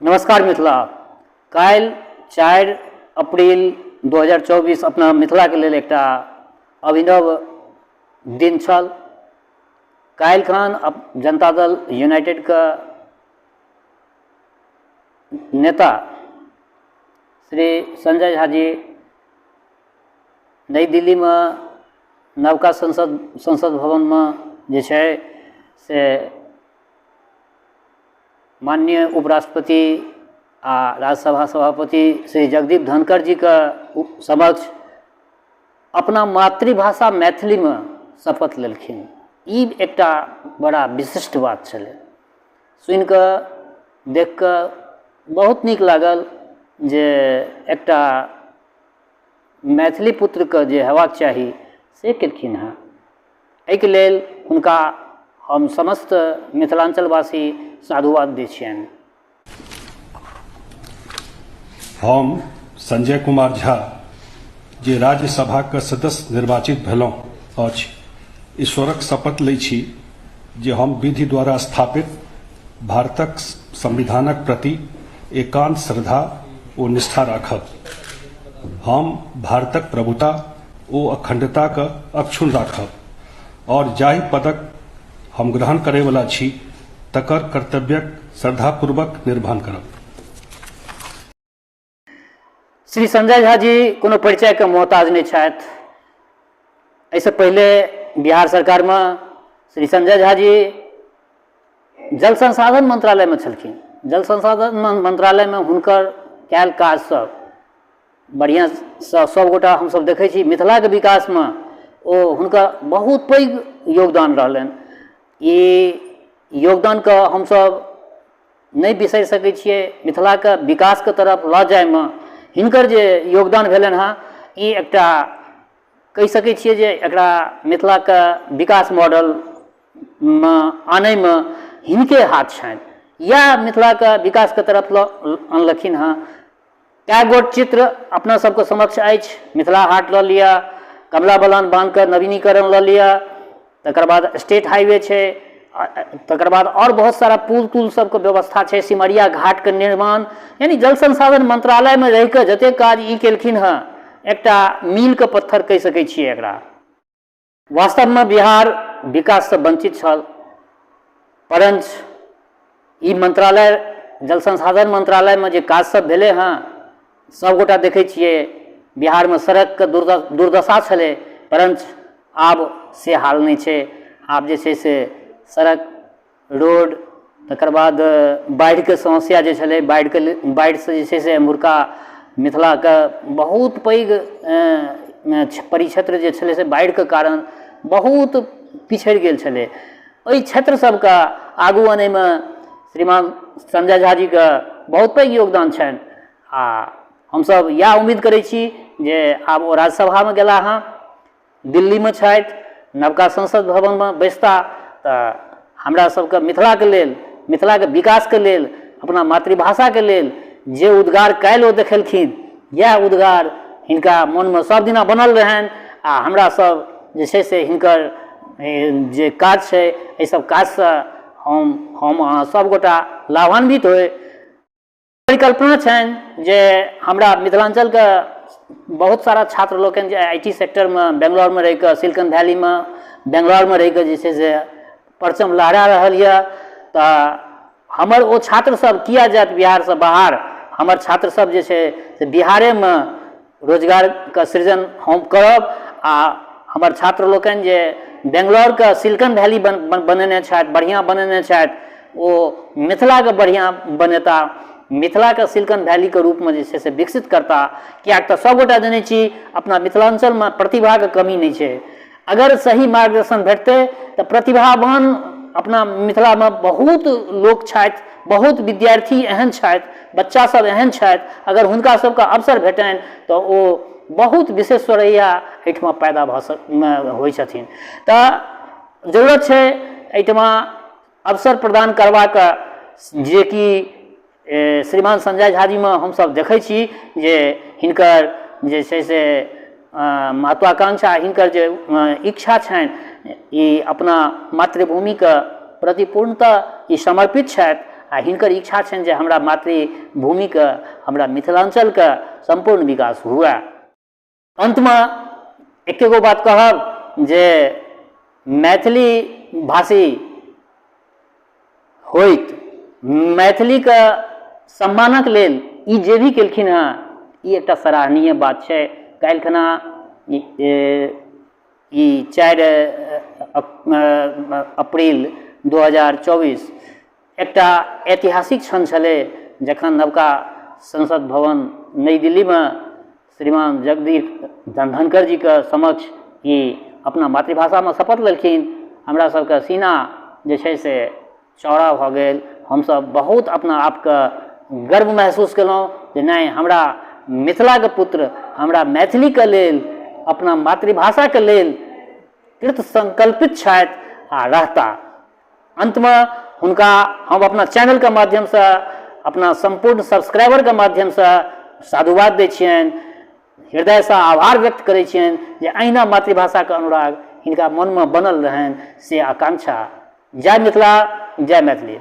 नमस्कार मिथिला। काल्हि 4 अप्रैल 2024 अपना मिथिलाके लेल एकटा अभिनव दिन छल। काल्हि खन जनता दल यूनाइटेडके नेता श्री संजय झा जी नई दिल्लीमे नवका संसद संसद भवनमे जे छै से माननीय उपराष्ट्रपति आ राज्यसभा सभापति श्री जगदीप धनखड़ जीके समक्ष अपना मातृभाषा मैथिलीमे शपथ लेलखिन। ई एकटा बड़ा विशिष्ट बात छलै। सुनिकऽ देखिकऽ बहुत नीक लागल जे एकटा मैथिली पुत्रके जे हेबाक चाही से केलखिन हेँ। एहिके लेल हुनका हम समस्त मिथिलाञ्चलवासी साधुवाद दै छियनि। हम संजय कुमार झा, जे राज्यसभाक सदस्य निर्वाचित भेलहुँ अछि, ईश्वरक शपथ लैत छी जे हम विधि द्वारा स्थापित भारतक संविधानक प्रति एकान्त श्रद्धा ओ निष्ठा राखब। हम भारतक प्रभुता ओ अखंडताक अक्षुण्ण राखब और जाहि पदक हम ग्रहण करयवला छी तकर कर्तव्यक श्रद्धापूर्वक निर्वहन करब। श्री संजय झा जी कोनो परिचयके मोहताज नहि छथि। एहिसँ पहिले बिहार सरकारमे श्री संजय झा जी जल संसाधन मंत्रालयमे छलखिन। जल संसाधन मंत्रालयमे हुनकर कयल काज सब बढ़िआँसँ सभगोटा हमसभ देखै छी। मिथिलाके विकासमे ओ हुनकर बहुत पैघ योगदान रहलनि। ई योगदानके हमसभ नहि बिसरि सकै छियै। मिथिलाके विकासके तरफ लऽ जाइमे हिनकर जे योगदान भेलनि हेँ ई एकटा कहि सकै छियै जे एकरा मिथिलाके विकास मॉडलमे आनैमे हिनके हाथ छनि। इएह मिथिलाके विकासके तरफ लऽ अनलखिन हेँ। कए गोट चित्र अपना सबके समक्ष अछि। मिथिला हाट लऽ लिअ, कमला बलान बान्हके नवीनीकरण लऽ लिअ, तकर बाद स्टेट हाईवे छै, तकर बाद आओर बहुत सारा पुल तुल सबके व्यवस्था छै, सिमरिया घाटके निर्माण, यानी जल संसाधन मंत्रालयमे रहिकऽ जतेक काज ई केलखिन हँ एकटा मीलके पत्थर कहि सकै छियै एकरा। वास्तवमे बिहार विकाससँ वञ्चित छल, परञ्च ई मंत्रालय जल संसाधन मंत्रालयमे जे काज सब भेलै हँ सभगोटा देखै छियै। बिहारमे सड़कके दुर्दशा छलै, परञ्च आब से हाल नहि छै। आब जे छै से सड़क रोड, तकर बाद बाढ़िके समस्या जे छलै, बाढ़िके बाढ़िसँ जे छै से एम्हुरका मिथिलाके बहुत पैघ परिक्षेत्र जे छलै से बाढ़िके कारण बहुत पिछड़ि गेल छलै। ओहि क्षेत्र सबके आगू अनैमे श्रीमान संजय झा जीके बहुत पैघ योगदान छनि आ हमसब इएह उम्मीद करै छी जे आब ओ राज्यसभामे गेला हँ, दिल्लीमे छथि, नवका संसद भवनमे बैसता तऽ हमरा सबके मिथिलाके लेल, मिथिलाके विकासके लेल, अपना मातृभाषाके लेल जे उद्गार काल्हि ओ देखेलखिन इएह उद्गार हिनका मोनमे सबदिना बनल रहनि आ हमरा सब जे छै से हिनकर जे काज छै एहि सब काजसँ हम अहाँ सबगोटा लाभान्वित होइ। परिकल्पना छनि जे हमरा मिथिलाञ्चलके बहुत सारा छात्र लोकनि जे I T सेक्टरमे बेंगलौरमे रहिकऽ, सिलिकन वैलीमे बेंगलौरमे रहिकऽ जे छै से परचम लहरा रहल यऽ, तऽ हमर ओ छात्र सब किया जायत बिहारसँ बाहर? हमर छात्र सब जे छै से बिहारेमे रोजगारके सृजन हम करब आ हमर छात्र लोकनि जे बेंगलौरके सिलिकन वैली बनेने छथि, बढ़िआँ बनेने छथि, ओ मिथिलाके बढ़िआँ बनेता, मिथिलाके सिलिकन वैलीके रूपमे जे छै से विकसित करता। किएक तऽ सभगोटा जनै छी अपना मिथिलाञ्चलमे प्रतिभाके कमी नहि छै। अगर सही मार्गदर्शन भेटतै तऽ प्रतिभावान अपना मिथिलामे बहुत लोक छथि, बहुत विद्यार्थी एहन छथि, बच्चा सब एहन छथि, अगर हुनका सबके अवसर भेटनि तऽ ओ बहुत विशेश्वरैया एहिठमा पैदा भऽ सक होइ छथिन। तऽ जरूरत छै एहिठमा अवसर प्रदान करबाक, जेकि श्रीमान संजय झाजीमे हमसभ देखै छी जे हिनकर जे छै से महत्वाकांक्षा, हिनकर जे इच्छा छनि, ई अपना मातृभूमिके प्रति पूर्णतः ई समर्पित छथि आ हिनकर इच्छा छनि जे हमरा मातृभूमिके, हमरा मिथिलाञ्चलके सम्पूर्ण विकास हुए। अन्तमे एके गो बात कहब जे मैथिली भाषी होइत मैथिलीके सम्मानक लेल ई जे भी केलखिन हेँ, ई एकटा सराहनीय बात छै। काल्हिखना ई 4 अप्रिल 2024 एकटा ऐतिहासिक क्षण छलै, जखन नवका संसद भवन नई दिल्लीमे श्रीमान जगदीप धनखड़ जीके समक्ष ई अपना मातृभाषामे शपथ लेलखिन। हमरा सबके सीना जे छै से चौड़ा भऽ गेल। हमसब बहुत अपना आपके गर्व महसूस केलहुँ जे नहि, हमरा मिथिलाके पुत्र हमरा मैथिलीके लेल, अपना मातृभाषाके लेल कृत संकल्पित छथि आ रहता। अन्तमे हुनका हम अपना चैनलके माध्यमसँ, अपना सम्पूर्ण सब्सक्राइबरके माध्यमसँ साधुवाद दै छियनि, हृदयसँ आभार व्यक्त करै छियनि जे अहिना मातृभाषाके अनुराग हिनका मनमे बनल रहनि से आकांक्षा। जय मिथिला, जय मैथिली।